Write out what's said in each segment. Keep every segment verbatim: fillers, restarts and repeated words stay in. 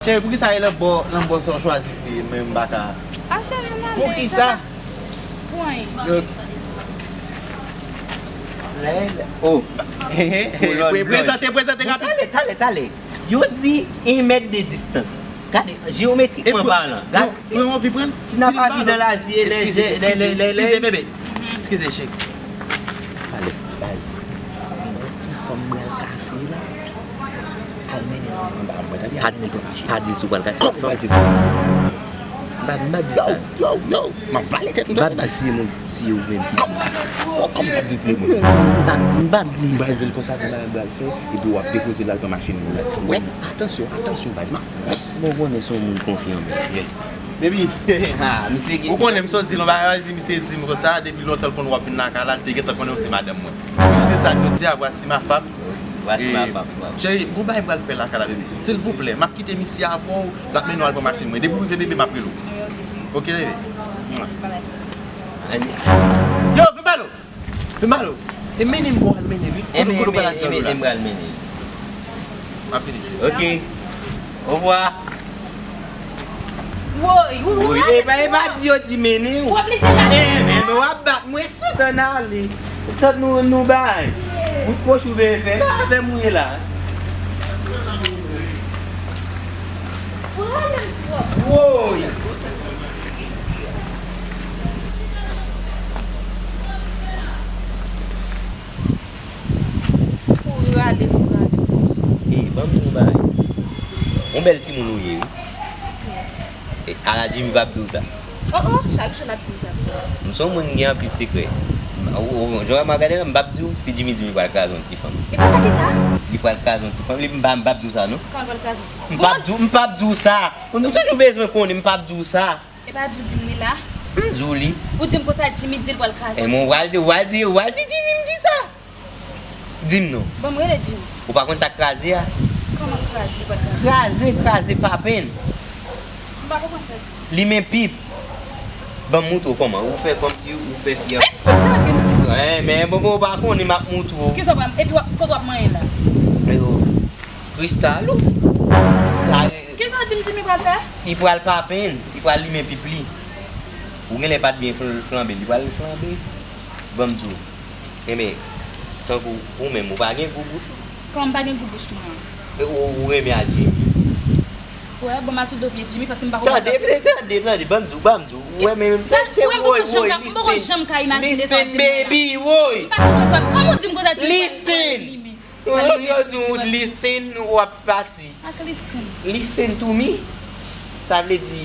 Cheri, poukisa e lanbò, lanbò sa w chwazi pou ye, mwen m pa ka? A cheri, ann ale. Poukisa? Pou anyen. Yo, Lè, lè. Oh, he, he, he, Lòd, pre- Lòd. Prezante, prezante rapid. Talè, talè, talè. Yo di un mètre de distance. Gade, jewometrikman palan. Gade, Mwen anvi pran. ti n ap aji nan lazi, lè, Eskize, lè, lè, lè, eskize, lè. bebe. Eskize, cheri. Ale, baz. Yon ti fanm pral kase la. Al mennen l anba mwen, tande? Al mennen l anba mwen. Pa di l si w pral kase. Kòm pa di sa? M pa, m pa di sa. Yo, yo, yo. M ap vale tèt ou. M pa di si e mwen, si e ou menm ki di m sa. Kò- Kòm pa di si e mwen? M pa, m pa di sa. M pa di l konsa, gen bagay m pral fè, epi w ap depoze l al pran machin mwen la. Wè, atansyon, atansyon, baz. M ap Bon, konnen se yon moun konfyan, men. Baby, Ah, misye gen. Ou konnen m soti lon bagay, di misye di m konsa, depi lontan l konn w ap vin lakay la, l te gentan konnen w se madanm mwen. Li di sa jodi a, voici ma femme. Voici ma E, femme, waaw. Cheri, gon bagay m pral fè lakay la, baby. Silvouplè, m ap kite misye avè w, l ap mennen w al pran machin mwen. Depi w rive, baby, m ap rele w. Ok, baby? Mwa. Yo, vin ba l ou. Vin ba l ou. E mennen m pou al mennen, wi. Kote, kote w pral al jwenn ou la? M pral mennen. M ap vini, cheri. Ok. Ovwa. Woy, woy, woy. E pa, e pa di yo di mennen W ou. oblije gade. E, men, men w ap bat mwen fout ann ale. Tande nou, nou bay. Bout kwochi w vin fè. La avè m ou ye la. Pran menm twòp. Woy. Pou rale, pou rale, pou sa. E, ban m di w yon bagay. Yon bèl timoun ou ye, wi. Yes. E, ala Jimmy p ap di w sa. Oh, oh, chak jou l ap di m sa sou sa. M se yon moun ki gen anpil sekrè. Ou, ou, ou, jan w ap gade m, m p ap di w si Jimmy di m li pral kraze yon ti fanm. E poukisa? Li pral kraze yon ti fanm, li m pa, m p ap di w sa, non. Kòman l pral kraze yon ti fanm? M p ap di w, m p ap di w sa. Nou toujou bezwen konnen, m p ap di w sa. E pa di w di m li la? M di w li. Ou di m konsa Jimmy di l pral kraze E yon mwen, ti w al di, w al di, w al di Jimmy m di sa. Di m non. Bon, m rele Jimmy. Ou pa konn sa k kraze a? Kòman l kraze, li pral kraze? Kraze, kraze, pa penn. M pa konprann sa w di. Limen pip. Ban m moutre w kòman. Ou fè kòmsi ou fè fi an. Fout lage m. Wè, men bon, bon, ou pa konnen m ap moutre w. Kisa w pral, epi w ap, kote w ap manyen la? Yo. Kristal ou? Kristal. Kisa w di m Jimmy pral fè? Li pral pa penn. Li pral limen pip li. Ou genlè pa t byen fl- flanbe. Li pral flanbe. Ban m di w. Enben, tankou ou menm, ou pa gen gou bouch ou? Kòman m pa gen gou bouch mwen an? E ou, ou renmen a Jimmy? Wè, bon, m al sou do pye Jimmy paske m pa konprann Tande, sa. tande, tande, tande, ban m di w, ban m di w. Ou wè, men, tande, Wè, m poko woy, janm ka, m poko janm ka imajine sa w di m la. Listen, baby, woy. M pa konprann sa. Kòman w di m konsa Jimmy? Listen. Yo di w listen, w ap pati. Ak listen. Listen to me. Sa vle di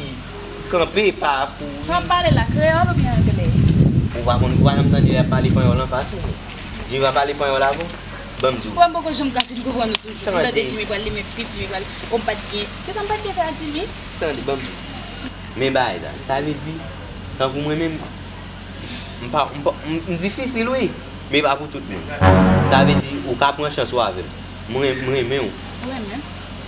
kanpe pa pou. Kòman w pale la, kreyòl oubyen anglè? Ou pa konn, ou pa janm tande y ap pale panyòl anfas ou? Jimmy pa pale panyòl avè w? Ban m di w. Wè, m poko janm ka fin konprann ou toujou. M tande Tande. Jimmy pral limen pip, Jimmy pral. Bon, m pa t byen. Kisa m pa t byen fè a Jimmy? Tande, ban m di w. Men bagay la. Sa vle di, tankou mwen menm, m pa, m pa, m, m difisil wi, men pa pou tout moun. Sa vle di, ou ka pran chans ou avè m. Mwen, mwen renmen w. Ou renmen?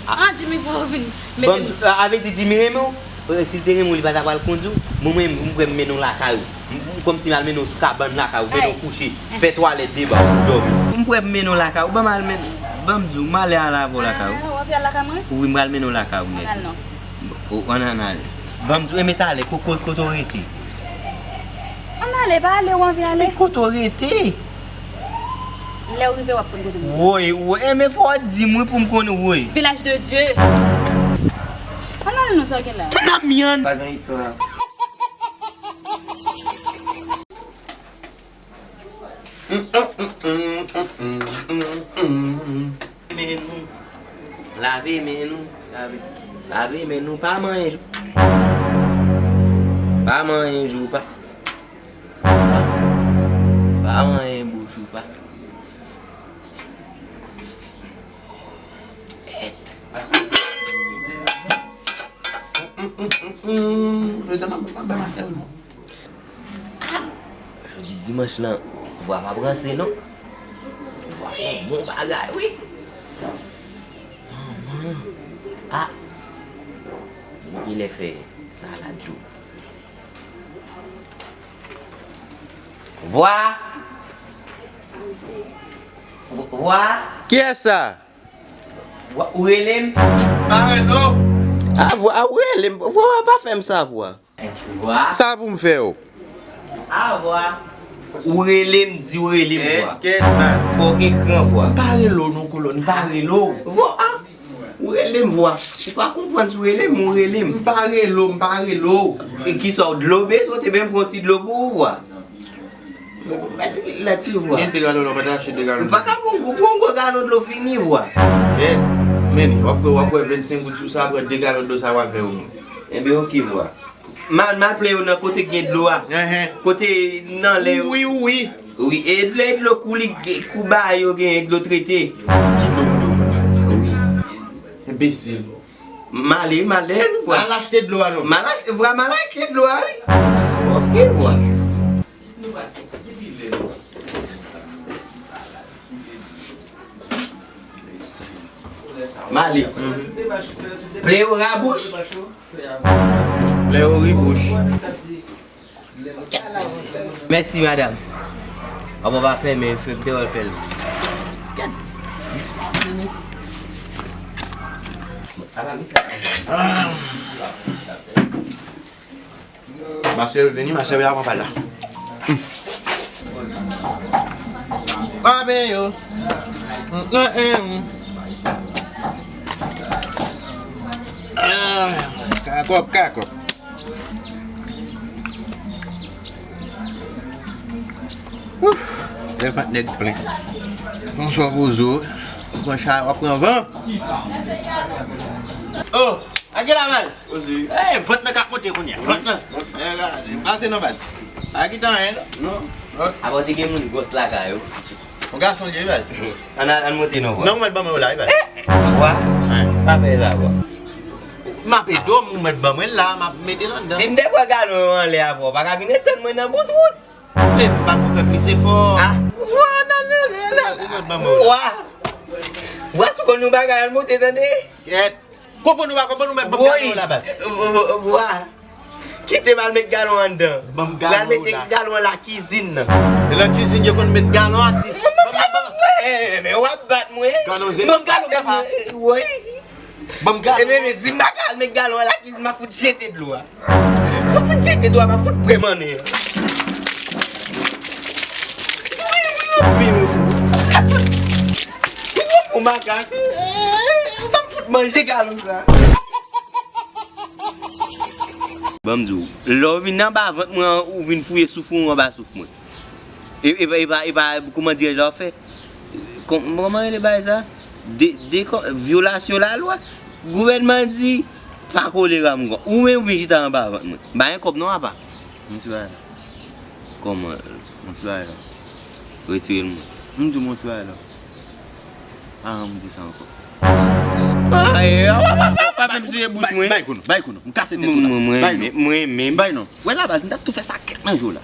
Ah. Ah, Jimmy, fò w vin Ban mete m, a, a vle di Jimmy renmen w? Si l te renmen w, li pa ta pral kondi w? Mwen, mwen, m prè m mennen w lakay ou. M, m, kòmsi m al mennen w sou kabann lakay ou, mennen w kouche, fè twalèt devan w, ou dòmi. M prè m mennen w lakay ou, ban m al mennen, ban m di w, m ale al avè w lakay ou. Ah, w anvi al lakay mwen? Wi, m pral mennen w lakay ou Ann nèt. al non. O, ann, ann ale. Ban m di w, e men talè, ko-, ko-, kote w rete? Ann ale, pa ale, w anvi ale? Men kote w rete? Lè w rive, w ap konn kote m ye. Woy, woy, e men fò w di m wi pou m konn woy. Vilaj de Dye. Ann ale non, sa w gen la? Nan myann. Pa gen istwa. Men nou, lave men nou, lave, lave men nou, pa manyen jou. Pa manyen jou, pa, pa, pa manyen bouch ou, pa. Et. Yo di dimanch lan, vwa pa branse non. Vwa fè yon bon bagay wi. Manman. Ah. Li genlè fè salad tou. Vwa. Vwa. Kiyès sa? Wa- Ou rele m? Pa rele non. A vwa, a ou rele m, vwa, pa fè m sa vwa. Vwa. Sa pou m fè w? A vwa. Ou rele m, di ou rele m vwa. Kèt baz. Fò w gen kran vwa. M pa rele w non kolòn, m pa rele w. Vwa, a. Ou rele m vwa. Ou pa konprann si w rele m, ou rele m. M pa rele w, m pa rele w. E kisa w dlo bezwen, w te menm pran ti dlo pou ou vwa. Mèt lè ti vwa. Gen de galon dlo, mèt achte de galon. Ou pa ka pran gwo, pran gwo galon dlo fini vwa. Kèt. Men, w ap wè, w ap wè vennsenk goud sou sa, pran de galon dlo sa w ap vè ou. Enben, oke vwa. Mal, mal plen yo nan kote k gen dlo a. Enhen. Kote nan lè yo. Wi, wi. Wi, e dlo, e dlo kou li, kou ba yo gen dlo trete. Ki dlo pou dlo? Wi. Enbesil. Male, male, vwa. Al achte dlo a non. Mal achte, vwa, mal achte dlo a, wi. Oke, vwa. Male. Plen yo rabouch. Plen yo ribouch. Mèsi, madanm. Kòman w pa fèmen, fè m te wè l fè l. Gad. Ah. Masè yo vini, masè yo pran pa la. Abe yo. Ah, kakòp, kakòp. Ouf, lè pat nèg plen. Bonswa, bozo. Pran chay, w ap pran van. Oh, a gen la baz. Ozi. Eh, vant nan k ap monte kounye a. Vant nan. Eh, gade, pase nan baz. A ki tan en. Non. Avan te gen moun gwòs lakay ou. Yon gason li ye baz. Ann al, ann monte non vwa. Non, ou mèt ban mwen yo la wi baz. Vwa. Pa fè sa vwa. M ap ede w, ou mèt ban mwen la, m ap mete l anndan. Si m te pran galon yo anlè a vwa, ou pa ka vin etann mwen nan bout wout. Epi pa pou fè plis efò. Ah. Vwa, nan, nan, nan, nan. Ou mèt ban mwen yo la. Vwa. Vwa, si w konn yon bagay, ann monte tande. Kèt. Konprann ou pa konprann, ou mèt ban m galon yo la baz. Vwa. Kite m al met galon anndan. Ban m galon yo la. L al met galon an lakizin nan. E lakizin yo konn met galon atis. Ban m galon mwen. Men w ap bat mwen. Galon ze. Ban m galon mwen. Woy. Ban m galon. Ebyen, men si m pa ka al met galon an lakizin, m a fout jete dlo a. M a fout jete dlo a, m a fout pran mannen an. Ou makak. Ou t ap fout manje galon sa. Ban m di w, lè w vin anba vant mwen an, ou vin fouye souf ou anba souf mwen. E, e pa, e pa, e pa, kòman dirèj la w fè? Kòm-, kòman rele bagay sa? De, de, vyolasyon lalwa. Gouvènman di, pa kole ranm kon. Ou menm vin chita anba vant mwen. M pa gen kòb non, apa. Montre bagay la. Kòman? Montre bagay la. Retire l mwen. M di w montre bagay la. Ah, m di sa ankò. Ah, eh, ah, ah, ah, ah, pa menm sou bouch mwen. Bay kou non, bay kou non. M kase tèt ou la. Mwen, mwen, bay non. Mwen, mwen, mwen. Bay non. Wè la baz, m t ap tou fè sa kèk nan jou la.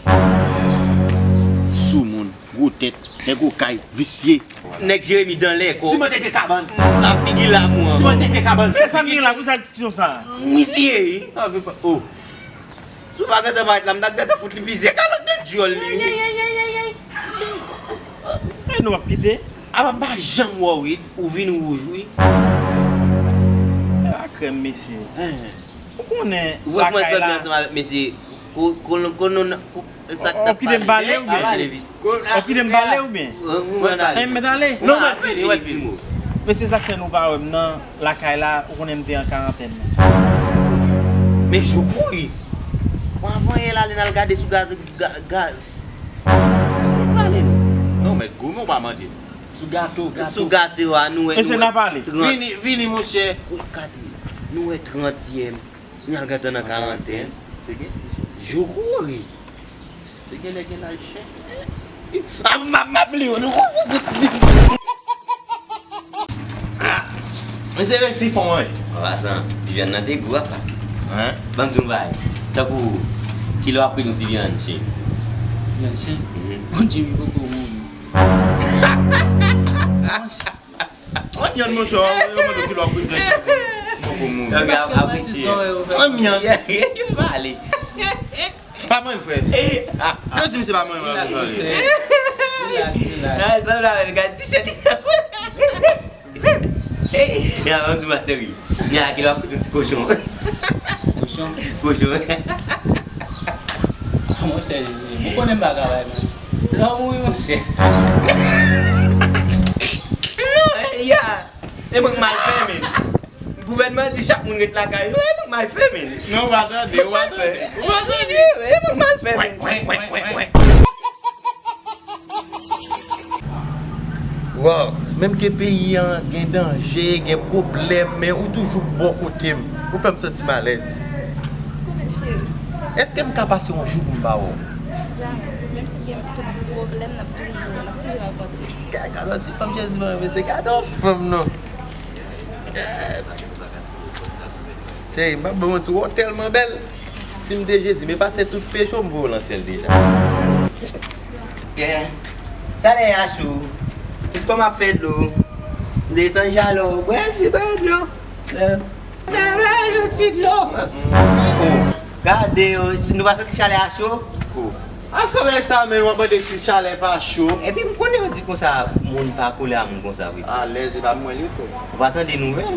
Soumoun, gwo tèt, nèg okay, visye. Nèg Jeremi dan lè kò. Siman teke kabann. Sa figi la mwen. Siman teke kabann. E sa m gen la pou sa diskisyon sa? Misye, wi. Sa vle pa, oh. Si w pa gentan parèt la, m ta gentan fout li plizyè kalòt nan djòl li. Ay, ay, ay, ay, ay, ay. E nou ap kite. Apa m pa janm wè w wi, ou vin wouj wi. E pa krèm mesye. Ou konnen lakay la. Ou wè kòman sanble ansanm avèk mesye. Ko, ko, ko, non, ko, sa k t ap pale. Ou kite m pale oubyen? Ou kite m pale oubyen? Mwen mèt ale. Non, mèt vini, mèt vini. Mesye, sa k fè nou pa wè m nan lakay la, ou konnen m te an karantèn nan. Men jou kouri. Bon, avan yè la, ale n al gade sou ga, ga, ga, pale non. Non, mèt goumen, ou pa mande. Sou gato, gato. Sou gato a, nou wè, nou wè trant. Vini, vini, monchè. Gade, nou wè trantyèm. N al gentan nan karantèn. Se gen jou kouri. Se genlè gen laj chen. A, m ap, m ap li yo, non. Men se resi fon an. An pasan, ti vyann nan te gou apa. Hein? Ban m di w yon bagay. Tankou, kilè w ap kwit yon ti vyann chen? Vyann chen? Mhm. Bondye m poko mouri. An vyann, monchè, yo mande w kilè w ap kwit vyann. Mwen poko mouri. An vyann. An vyann. Pale. Pa mwen, frè. Yo di m se pa mwen, mwen, mwen. Relax, relax. Ay, sa la, gad ti chèn. Ya, mwen di w a seri. Ya, ki lè w ap koute yon ti kochon. Kochon? Kochon. Monchè, Jiji, ou konnen m pa ka bay manti. Lè w mouri, monchè. Non, ya. E mwen k mal fè, men. Gouvènman di chak moun ret lakay yo. E mwen k mal fè, men. Non, w pa tande, w pa tande. Ou pa tande. E mwen k mal fè, men. Wow, menm ke peyi an gen danje, gen pwoblèm, men ou toujou bò kote m. Ou fè m santi m alèz. Kote cheri? Èske m ka pase yon jou pou m pa wè w? Jamè. Menm si gen tout pwoblèm, n ap toujou, n ap toujou rankontre. Gad, gad yon ti fanm Jezi mwen renmen, se gad yon fanm non. Gad. Cheri, m p ap ba w manti, w tèlman bèl. Si m te Jezi, m efase tout peche w, m voye w nan syèl deja. Yeah. Chalè a cho. Tout kò m ap fè dlo. M desann chalè w. Bwè ti bwè dlo. Bwè, bwè, bwè ti dlo. Oh, gade yo, si nou pa santi chalè a cho. Oh. A solèy sa menm, w ap mande si chalè pa cho. Epi m konnen yo di konsa, moun pa kole a moun konsa vre. Alèz, e pa mwen li fò. Ou pa tande nouvèl?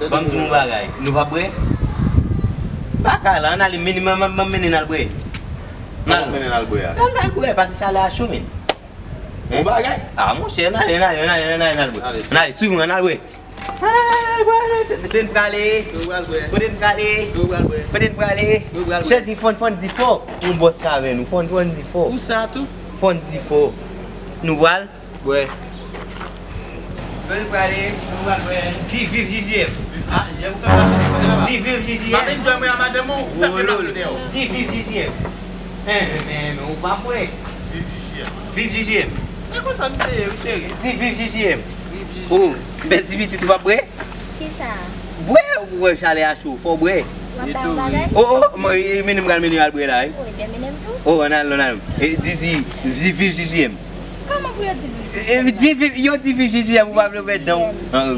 Ban m di w yon bagay. Nou pa bwè? Pa ka la, ann ale, mennen, ban m mennen n al bwè. Kòman mennen n al bwè a? Ann al bwè, pase chalè a cho, men. Bon bagay. A, monchè, ann ale, ann ale, ann ale, ann ale, ann al bwè. Ann ale, swiv mwen, ann al bwè. Ay, bwè, kote n prale? Nou pral bwè. Kote n prale? Nou pral bwè. Kote n prale? Nou pral bwè. Chèzi, fòn, fòn di fò. Yon bòs ka avè nou. Fòn, fòn di fò. Ou sa tou? Fòn di fò. Nou pral? Bwè. Kote n prale? Nou pral bwè. Di viv J J M. A, J J M ou fè pase li kote la. Di viv J J M. M ap enjoy mwen a madanm ou, ou fè m deplase dèyè w. Di viv J J M. Enben, enben, enben, ou pa bwè. Viv J J M. Viv J J M. E konsa misye ye, wi, cheri. Di viv J J M. Viv J J M. Oh, bèl ti pitit, ou pa bwè? Kisa? Bwè, ou wè chalè a cho, fò w bwè. W ap ba yon bagay? Oh, oh, mwen, e, mennen m pral mennen yo al bwè la, wi. Oh, ebyen mennen m tou. Oh, ann al, ann al. E, di, di, di viv J J M. Kòman pou yo di viv J J M? E, di viv, yo di viv J J M, ou pa vle ouvè dan w.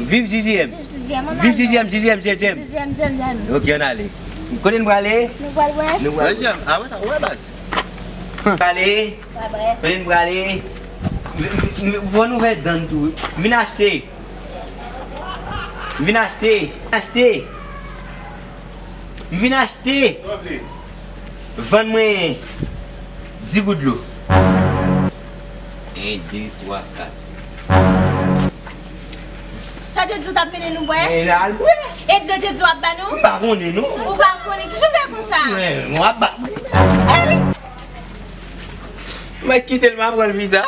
Viv J J M. Ah, viv J J M, ann al. Viv J J M, J J M, J J M. J J M, J J M, J J M. Ok, ann ale. Kote n prale? Nou pral bwè. Nou pral. J J M, apre sa, ou wè baz? Prale. Bye bye. Kote n prale? M, m, m, fò n ouvè dan n tou. M vin achte. M vin achte. M vin achte. M vin achte. Sa w vle? Vann mwen di goud dlo. En, de, twa, kat. Sa te di w t ap mennen nou bwè? E, al bwè. E dlo te di w ap ba nou? M pa konnen, non. Ou pa konnen. Ki jan w fè konsa? Mwen, mwen ap ba. Mwen kite l, m ap pran l pita.